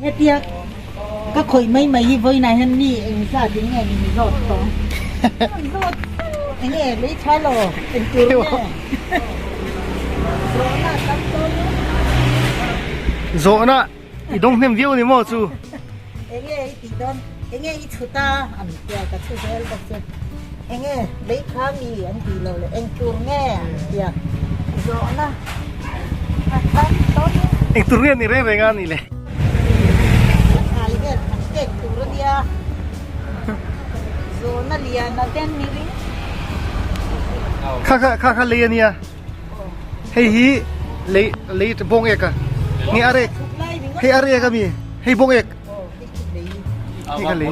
Hetia ka khawih mai mai hi vawiinah hian mi eng zat in nge min zawt tawh ang zawt eng nge lei tha lo eng tur nge zawhna a tam dawn lo Zawhna i dawng hnem viau a ni maw chu? Eng nge i tih dawn eng nge i chhut a an tia ka chhu zel bawk chu eng nge lei tha mi an tih loh leh eng tur nge an tia zawhna a tam dawn lo. Eng tur nge ni reng reng a nih le? Thlai vel an pek tur a nia zawhna lian a ten ni ring. Kha kha kha kha lei a nia hei hi lei lei bawng ek a nge a rek hei a rek a mi hei bawng ek hei kha lei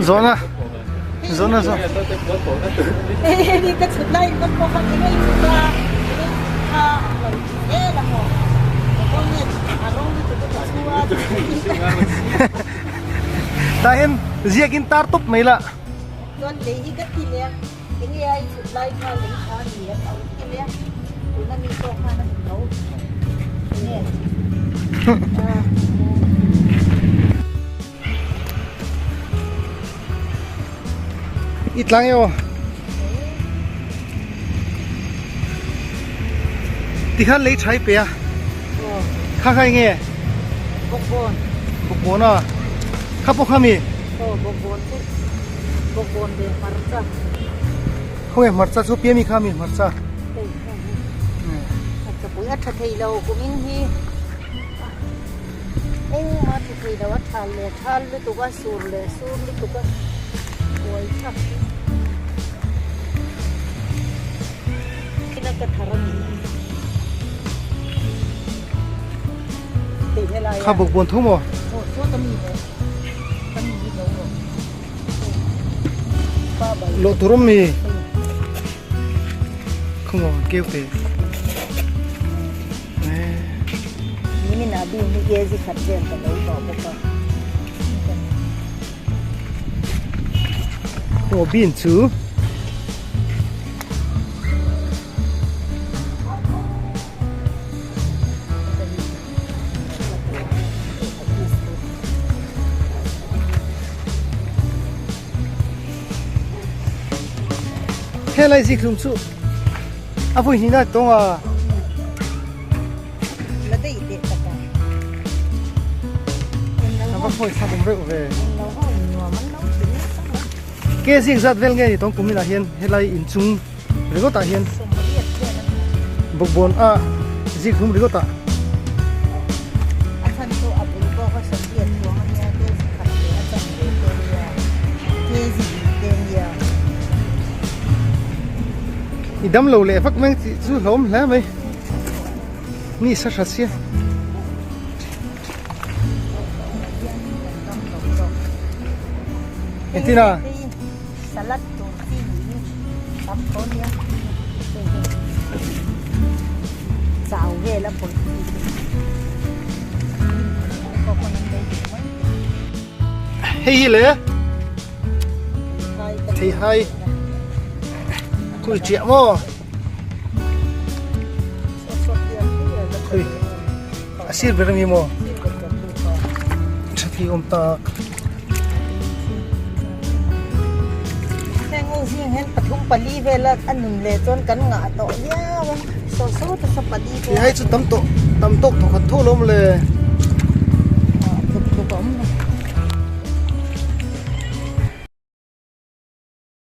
zawhna zawhna zawh tah hian ziakin tar tawp mai la. I tlang emaw tikhan lei tha i pe a kha kha enge bawkbawn bawkbawn a kha pawh kha mi aw bawkbawn chu bawkbawn ve hmarcha khawnge hmarcha chu piami kha mi hmarcha hei hei hmarcha pui a tha thei lo kumin hi Engmah a tha thei lo a thal leh thal lutuk a sur leh sur lutuk a buai thlak hi ina ka thar a nih hi hei helai kha bawk bawn tho maw aw saw ta mi le ta mi hi lo rawh pa bai lawh tur awm mi khaw maw keu te. Nimin ah bing hi kg khat vel ka lo tawh bawk a. Aw bean chu Helai zikhlum chu A vui hnih na tawng a. La daih teh tak a. A va hawi thlak awm reuh ve. Lo ho in nuam an lo ti nasa mai. Ke zing zat vel nge ni tawng kum inah hian helai inchung ringawt ah hian bawkbawn a zik hlum ringawt ah. A chhan chu a bul pawh kha sawmriat chuang a nia ke zi khat leh a chan ve te a nia ke zi hnih te a nia. I dam lo leh vak mai tih chu hlawm hle mai ni sa hra sia. Engtin a? Salad tur chi niin tam tawh nia chau vel a pawlh chi chu. Hei hi le. Thei hai khui chiah maw khui a sir ber ami maw tha thei awm tak heng ho zing hian pathum pali vel a a nun leh chuan kan ngah tawh viau a saw saw te saw pali vel thei hai chu tam tawh tam tawk thawkhat tho lo maw le.